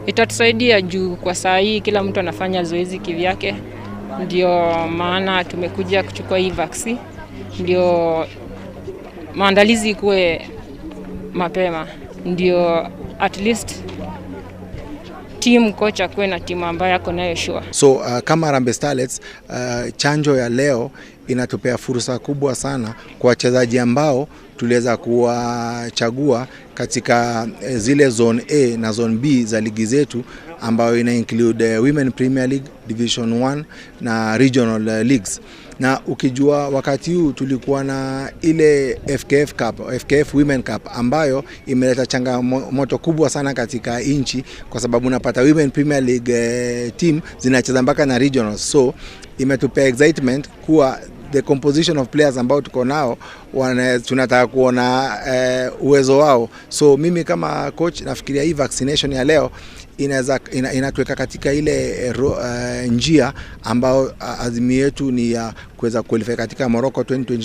Itatusaidia juu kwa saa hii kila mtu anafanya zoezi kivyake, ndio maana tumekuja kuchukua hii vaccine, ndio maandalizi ikuwe mapema, ndio at least team kocha kuwe na timu ambayo ako nayo sure. So kama Harambee Starlets, chanjo ya leo inatupea fursa kubwa sana kwa wachezaji ambao tuliweza kuwachagua katika zile zone A na zone B za ligi zetu ambayo ina include Women Premier League, Division 1 na regional leagues. Na ukijua wakati huu tulikuwa na ile FKF Cup, FKF Women Cup ambayo imeleta changamoto kubwa sana katika nchi, kwa sababu unapata Women Premier League team zinacheza mpaka na regionals, so imetupea excitement kuwa the composition of players ambao tuko nao tunataka kuona uwezo wao. So mimi kama coach nafikiria hii vaccination ya leo inaweza inatuweka katika ile njia ambayo azimio yetu ni ya kuweza qualify katika Morocco 2022.